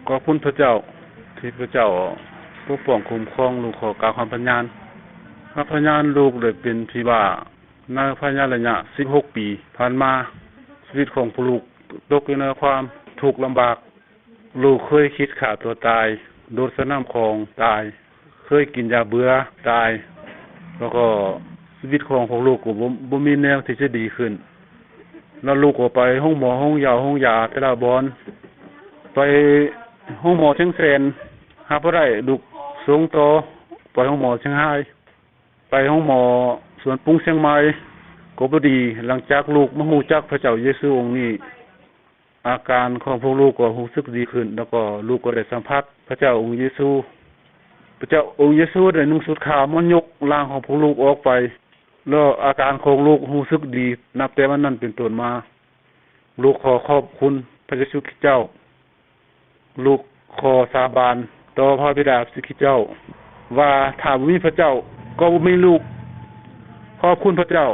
ຂອບຄຸນພະເຈົ້າ ທີ່ພະເຈົ້າປົກປ້ອງຄຸ້ມຄອງ. ລູກຂໍກ່າວຄຳພັນຍານ. ຄຳພັນຍານ, ລູກໄດ້ເປັນຜີບ້າໃນໄລຍະສິບຫົກປີຜ່ານມາ. ຊີວິດຂອງພວກລູກຕົກຢູ່ໃນຄວາມທຸກລຳບາກ. ລູກເຄີຍຄິດຂ້າຕົວຕາຍ, ໂດດໃສ່ນ້ຳຂອງຕາຍ, ເຄີຍກິນຢາເບື່ອຕາຍ, ແລ້ວກໍຊີວິດຂອງພວກລູກກໍບໍ່ ບໍ່ມີແນວທີ່ຈະດີຂຶ້ນ. ແລ້ວລູກກໍໄປໂຮງໝໍໂຮງຢາ ໂຮງຢາແຕ່ລະບ່ອນ, ໄປໂຮງໝໍຊຽງແສນ ຫາບໍ່ໄດ້, ລູກສົ່ງຕໍ່ໄປໂຮງໝໍຊຽງຮາຍ, ໄປໂຮງໝໍສວນປຸງຊຽງໃໝ່ກໍບໍ່ດີ. ຫຼັງຈາກລູກມາຮູ້ຈັກພະເຈົ້າເຢຊູອົງນີ້, ອາການຂອງພວກລູກກໍຮູ້ສຶກດີຂຶ້ນ, ແລ້ວກໍລູກກໍໄດ້ສຳຜັດພະເຈົ້າອົງເຢຊູ. ພະເຈົ້າອົງເຢຊູໄດ້ນຸ່ງຊຸດຂາວມາຍົກຮ່າງຂອງພວກລູກອອກໄປ, ແລ້ວອາການຂອງລູກຮູ້ສຶກດີ. ນັບແຕ່ວັນນັ້ນເປັນຕົ້ນມາ, ລູກຂໍຂອບຄຸນພະເຢຊູຄຣິດເຈົ້າ. ລູກຂໍສາບານຕໍ່ພະບິດາທີ່ເຈົ້າ ວ່າຖ້າບໍ່ມີພະເຈົ້າກໍບໍ່ມີລູກ. ຂອບຄຸນພະເຈົ້າ.